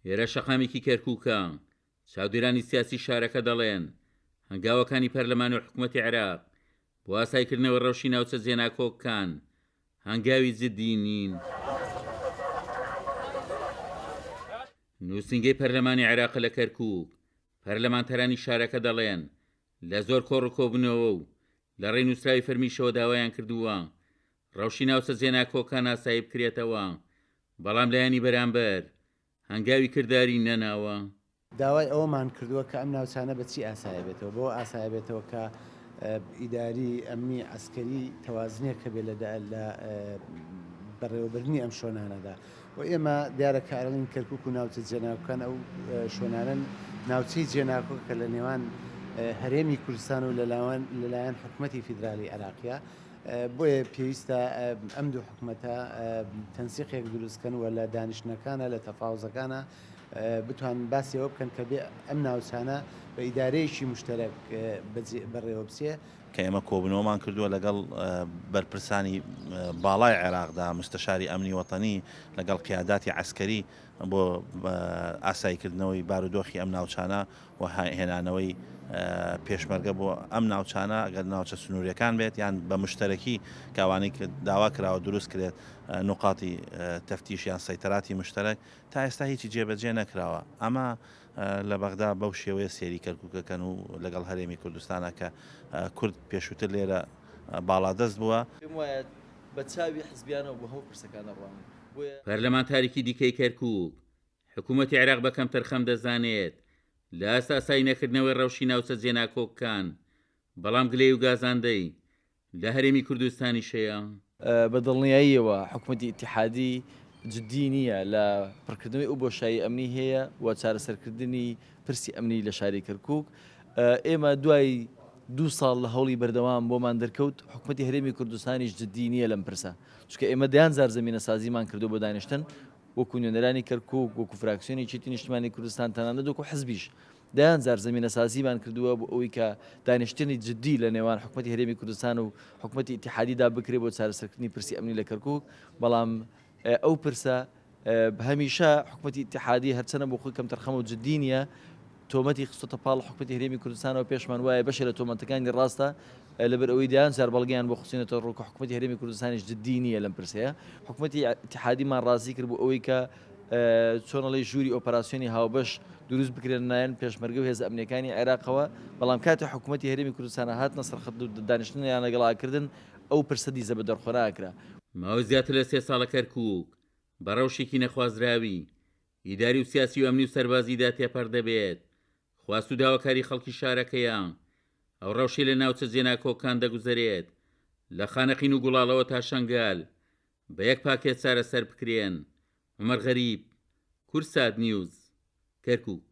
ئێرە شەقامێکی کەرکووکە، چاودێرانی سیاسی شارەکە دەڵێن، هەنگاوەکانی پەرلەمان و حکومەتی عێراق بۆ ئاسایکردنەوەی ڕەوشی ناوچە جێناکۆککان هەنگاوی جددی نین. نووسینگەی پەرلەمانی عێراق لە کەرکووک، پەرلەمانتارانی شارەکە دەڵێن، لە زۆر کۆڕ و کۆبوونەوە و لە ڕێی نووسراوی فەرمیشەوە داوایان کردووە ڕەوشی ناوچە جێناکۆکان ئاسایی بکرێتەوە، بەڵام لایەنی بەرامبەر هەنگاوی کرداری نەناوە. داوای ئەوەمان کردووە کە ئەم ناوچانە بە چی ئاسایە بێتەوە، بەوە ئاسایە بێتەوە کە ئیداری، ئەمنی، عەسکەری تەوازنێک هەبێت لە بەڕێوەبردنی ئەم شۆنانەدا و ئێمە دیارە کە ئەڵێین کەرکوک و ناوچە جێناکۆکان ئەو شۆنانەن ناوچەی جێناکۆک کە لە نێوان هەرێمی کوردستان و لەلایەن حکومەتی فیدرالی عێراقیە بۆیە پێویستە ئەم دوو حکومەتە تەنسیقێک دروست کەن و لە دانیشتنەکانە لە تەفاوزەکانە بتوانن باسی ئەوە بکەن کە بێ ئەم ناوچانە بە ئیدارەیەکی موشتەرەک بەڕێوە بچێ. کە ئێمە کۆبوونەوەمان کردووە لەگەڵ بەرپرسانی باڵای عێراقدا، مستەشاری ئەمنی وەتەنی، لەگەڵ قیاداتی عەسکەری بۆ ئاساییکردنەوەی بارودۆخی ئەم ناوچانە و هێنانەوەی پێشمەرگە بۆ ئەم ناوچانە ئەگەر ناوچە سنووریەکان بێت یان بە مشتەرەکی کە ئەوانەی کە داوا کراوە دروست کرێت نوقاتی تەفتیش یان سەیتەراتی مشتەرەک تا ئێستا هیچی جێبەجێ نەکراوە ئەمە لە بەغدا بەو شێوەیە سێری کەرکووکەکەن و لەگەڵ هەرێمی کوردستانە کە کورد پێشووتر لێرە باڵادەست بووە. پێم وایە بە چاوی حزبیانەوە بۆ هەموو پرسەکان دەڕوانن، بۆیە. پەرلەمانتارێکی دیکەی کەرکووک حکوومەتی عێراق بە کەمتەرخەم دەزانێت لە ئاست ئاسایی نەکردنەوەی ڕەوشی ناوچە جێناکۆککان، بەڵام گلەیی و گازاندەی لە هەرێمی کوردستانیش هەیە. بە دڵنیاییەوە حکومەتی ئیتیحادی جدی نییە لە پڕکردنەوەی ئەو بۆشایی ئەمنی هەیە و چارەسەرکردنی پرسی ئەمنی لە شاری کەرکوک. ئێمە دوای دوو ساڵ لە هەوڵی بەردەوام بۆمان دەرکەوت حکومەتی هەرێمی کوردستانیش جدی نییە لەم پرسە، چونکە ئێمە دەیان جار زەمینەسازیمان کردووە بۆ دانیشتن وەکو نوێنەرانی کەرکوک، وەکو فراکسیۆنی یەکێتی نیشتمانی کوردستان، تەنانەت وەکو حزبیش دەیان جار زەمینەسازیمان کردووە بۆ ئەوەی کە دانیشتنی جدی لە نێوان حکومەتی هەرێمی کوردستان و حکومەتی ئیتیحادیدا بکرێت بۆ چارەسەرکردنی پرسی ئەمنی لە کەرکوک، بەڵام ئەو پرسە هەمیشە حکومەتی ئیتیحادی هەرچەنە بۆ خۆی کەمتەرخەمە و جدی نییە، تۆمەتی خستۆتە پاڵ حکومەتی هەرێمی کوردستانەوە، پێشمان وایە بەشێ لە تۆمەتەکانی ڕاستە، لەبەر ئەوەی دەیان جار بەڵگەیان بۆ خستوینەتە ڕوو کە حکومەتی هەرێمی کوردستانیش جدی نییە لەم پرسەیە. حکومەتی ئیتیحادیمان ڕازی کرد بۆ ئەوەی کە چۆن ئەڵێی ژووری ئۆپەراسیۆنی هاوبەش دروست بکرێن لەلایەن پێشمەرگە و هێزە ئەمنییەکانی عێراقەوە، بەڵام کاتێ حکومەتی هەرێمی کوردستان هاتنە سەر خەت و دانیشتنیان لەگەڵا کردن ئەو پرسە دیزە بە دەرخۆنە کرا. ماوەی زیاتر لە سێ ساڵە کەرکووک بە ڕەوشێکی نەخوازراوی ئیداری و سیاسی و ئەمنی و سەربازیدا تێپەڕ دەبێت، خواست و داواکاری خەڵکی شارەکەیە ئەو ڕەوشەی لە ناوچە جێناکۆکان دەگوزەرێت لە خانەقین و گوڵاڵەوە تا شەنگال بە یەک پاکێت چارەسەر بکرێن. عومەر غەریب، کوردسات نیوز، کەرکوک.